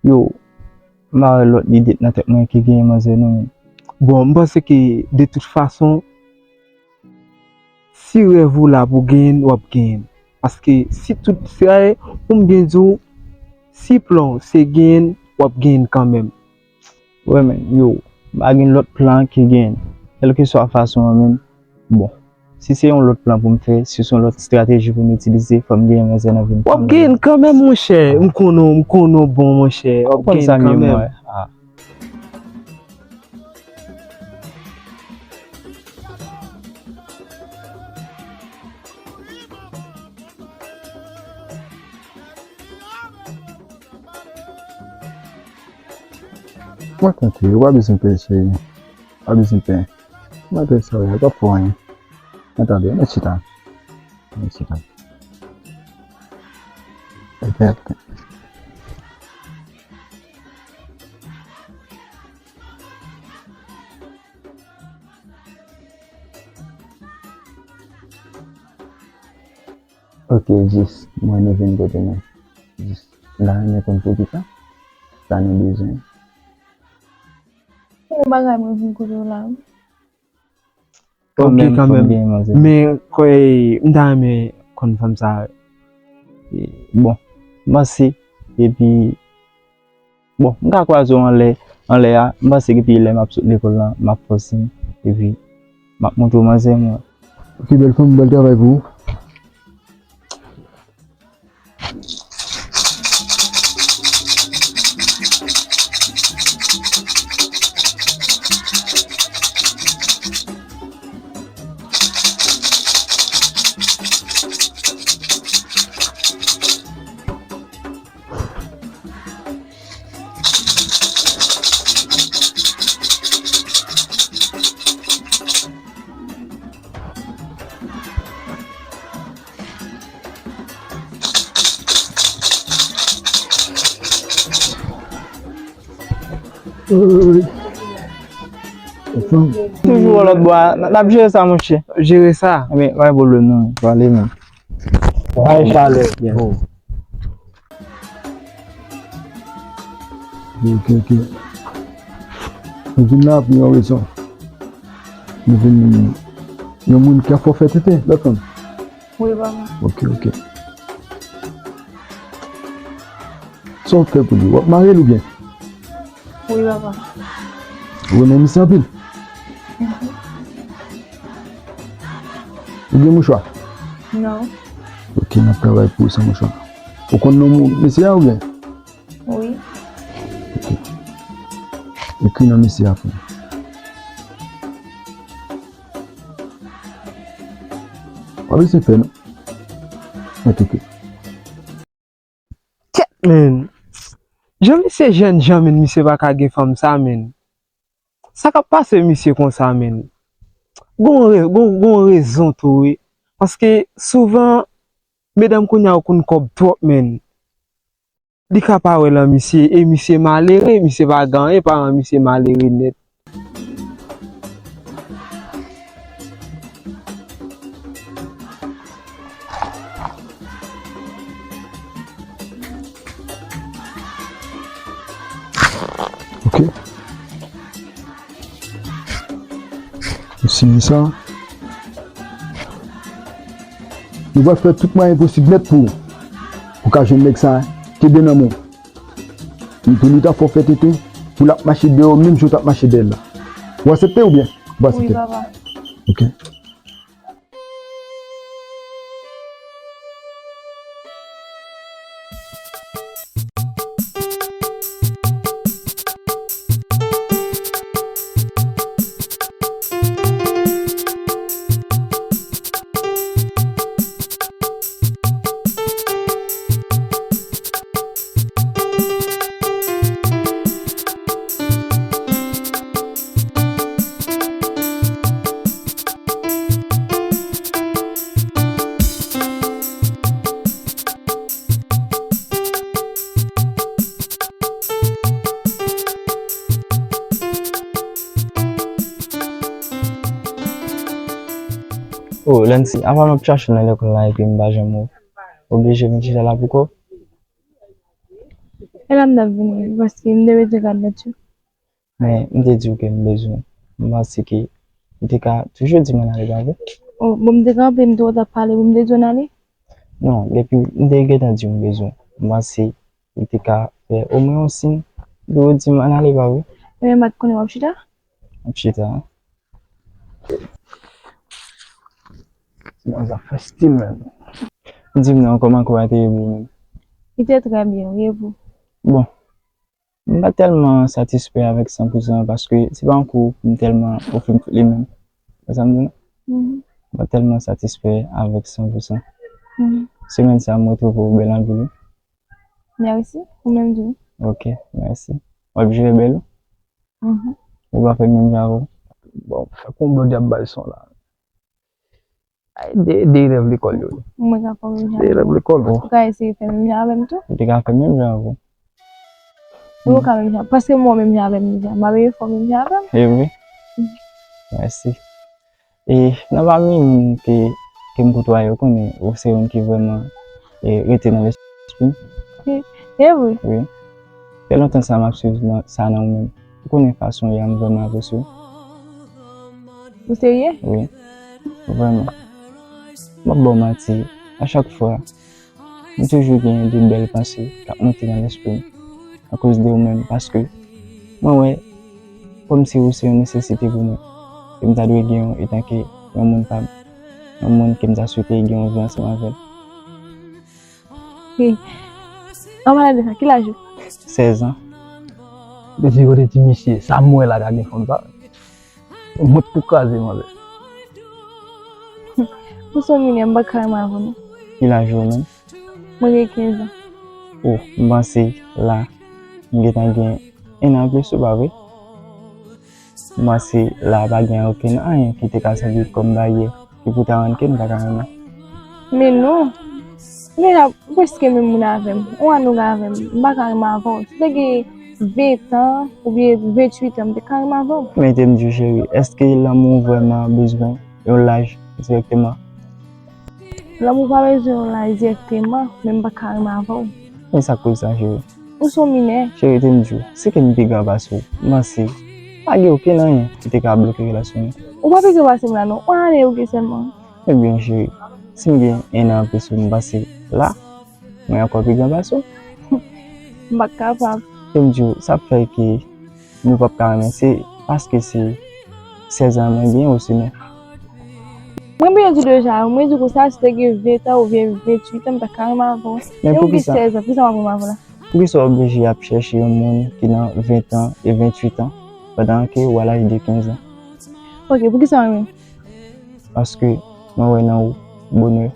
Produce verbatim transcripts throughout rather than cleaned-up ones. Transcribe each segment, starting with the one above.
Yo, m pa wè lòt lide nan tèt mwen ke genyen manzè non, men. Bon, m panse ke de tout fason, si rèv ou la pou genyen, w ap genyen. Paske si tout, se pou m byen di w, si plan w se genyen, w ap genyen kanmenm. Wè, men, yo, m pa gen lòt plan ke genyen. Kèlkeswa fason an, men, bon, si se yon lòt plan pou m fè, si se yon lòt estrateji pou m itilize, fò m genyen manzè nan vi m kanmenm. W ap genyen kanmenm, monchè. M konnen w, m konnen w bon, monchè. W ap genyen kanmenm. Ou konn sa m ye, mwen. Ah. Mwen tante, ou pa bezwen pè, cheri. Ou pa bezwen pè. Mwen tante, sa yo, pa fè anyen. Mwen tande, mwen chita. Mwen chita. Ok, ok. Ok, jis mwen nou vin kote mwen. Jis m ta renmen konn poukisa sa nou bezwen. Yon bagay mwen vin kote w la wi. Ok, kanmenm, kanmenm. Men kwè m ta renmen konn fanm sa. E, bon, m panse, epi Bon, m ka kwaze w anlè, anlè a. M panse ke depi lè m ap sot lekòl la, m ap fè w siy. Epi, m ap montre w manzè mwen. Ok, bèl fanm, bèl travay pou ou. Toujou lòt bò a, n ap jere sa, monchè. Jere sa. Ebyen, pa gen pwoblèm non, pale menm. Bay chalè. Yes. Ok, ok. Nou vin la pou yon rezon. Nou vin yon moun ki ap fè w fè tenten, lòt fanm. Wi, papa. Ok, ok. Sa w ap fè pou li? W ap mare l oubyen? Wi, papa. Ou renmen misye anpil? Mhm. Ou gen mouchwa? Non. Ok, n ap travay pou ou san mouchwa. Ou konn non mesye a oubyen? Wi. Ok. Ekri non mesye a pou mwen. Pa bezwen pè non. Mete pye. Kèt, men. Jan misye jènjan, men, misye pa ka gen fanm sa, men. Sa k ap pase misye konsa, men? Gon re-, gon, gon rezon tou, wi. Paske souvan, medam kounye a yo konn kòb twòp, men. Li ka pa wè lan misye, e misye malere, misye pa gen anyen, paran misye malere nèt. Ok. M siyen sa. Nou pral fè tout mwayen posib nèt pou ou. Ou ka jwenn nèg sa, kenbe nan men w. Li pou li ta fè w fè tenten, pou l ap mache dèyè w menm jan w t ap mache dèyè l la. Ou aksepte oubyen ou pa aksepte? Wi, papa. Ok. Oh, Lancy, apa m ap chache w nan lekòl la epi m pa janm wè w? Oblije vin chita la pou kò w? E la m t ap vini, paske m te bezwen gad nòt yo. Men, m te di w ke m bezwen w. M panse ke ou te ka toujou di m ann ale, pa vre? Oh, bon, m te kanpe, m te wè w t ap pale, bon, m te di w ann ale. Non, depi m te gentan di w m bezwen w. M panse ou te ka fè omwen yon siy pou w di m ann ale, pa vre? Ebyen, m pa t konnen w ap chita? M ap chita, wi. Ti manzè fè stil, menm. Di m non, kòman kou a te ye pou ou menm? Li te trè byen, wi, e pou? Bon, m pa tèlman satisfè avèk san pou san paske se pa yon kou pou m tèlman ofri m tout li menm. Wè sa m di w la? Mhm. M pa tèlman satisfè avèk san pou san. Mhm. Semèn sa a, m retwouve w bèl anpil, wi. Mèsi, ou menm tou. Ok, mèsi. W ap jere bèl, wi. Mhm. Ou pa fè menm jan avè w? Bon, fè konblo di ap bay son la. Ay, de, de elèv lekòl yo. Mwen ka fè menm jan avè w. De elèv lekòl, bon. Ou ka eseye fè menm jan avè m tou? Ou te ka fè menm jan avè w. Ou ka menm jan, paske mwen menm jan avè m deja. M ap fè menm jan avè m. E vre? Mhm. Mèsi. E nan pami moun ke, ke m koutwaye yo, konnen ou se youn ki vrèman, e, rete nan lespri m. E, e vre? Wi. Fè lontan sa m ap swiv nan, sa nan ou menm. Ou konnen fason w ye a, m vrèman apresye w. Ou serye? Wi. Vrèman. M ap ba w manti. A chak fwa, m toujou gen de bèl panse k ap monte nan lespri m akoz de ou menm, paske mwen wè kòmsi ou se yon nesesite pou mwen, ke m ta dwe gen w etanke yon moun pa m, yon moun ke m ta swete gen yon vi ansanm avè l. Wi. An palan de sa, ki laj ou? Sèz an. Depi kote ti misye, sa m wè la ka gen fanm sa. Mwen pou kraze manzè. Ou se yon minè, m pa ka renmen avè w non. Ki laj ou menm? Mwen gen kenz an. Oh, m panse la, m gentan gen en an plis ou pa vre? M panse la pa gen okenn anyen ki te ka sèvi kòm baryè ki pou ta rann ke m pa ka renmen. Men non. Deja, ou prèske menm moun avè m. Ou annou avè m. M pa ka renmen avè w. Si w te gen ven tan oubyen venntuit an, m te ka renmen avè w. Men te m di w, cheri, èske lanmou vrèman bezwen yon laj dirèkteman? Lanmou pa bezwen yon laj dirèkteman, men m pa ka renmen avè w. Men sa k koz sa, cheri? Ou se yon minè. Cheri, te m di w, se ke m pi gran pase w. M panse pa gen okenn anyen ki te ka bloke relasyon nou. Ou pa pi gran pase m la non. Ou ale oke sèlman. Ebyen, cheri, si m gen en an anplis ou m pase la, mwen ankò pi gran pase w. M pa t kapab. Te m di w, sa k fè ke nou p ap ka renmen, se paske se sèz an mwen gen osinon. Mwen byen di deja, mwen di konsa, si te gen ven tan oubyen venntuit an, m ta ka renmen avè w. Men poukisa? Sèz an, poukisa m ap renmen avè w la? Poukisa w oblije ap chèche yon moun ki nan ven an e venntuit an, pandan ke w a laj de kenz an? Ok, poukisa w renmen? Paske mwen wè nan ou bonè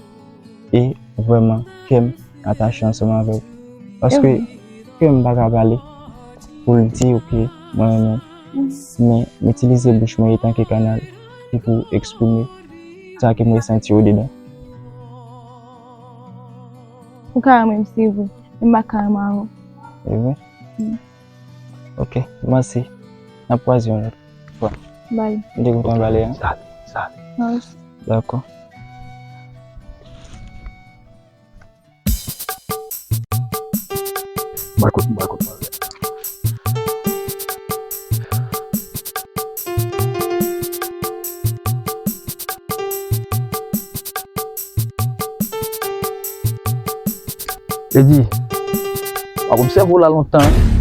e vrèman kè m atache ansanm avè w. Paske kè m pa ka pale pou l di w ke mwen renmen w. Men m itilize bouch mwen etanke kanal ki pou eksprime sa ke m resanti odedan. Ou ka renmen m, se vre, men m pa ka renmen avè w. E vre? Wi. Ok, mèsi. N ap kwaze yon lòt fwa. Bay. M te kontan pale a. Sali, sali. Mèsi. Dakò. Bay kout, bay kout, bay kout. Edi, m ap obsève w la lontan, wi.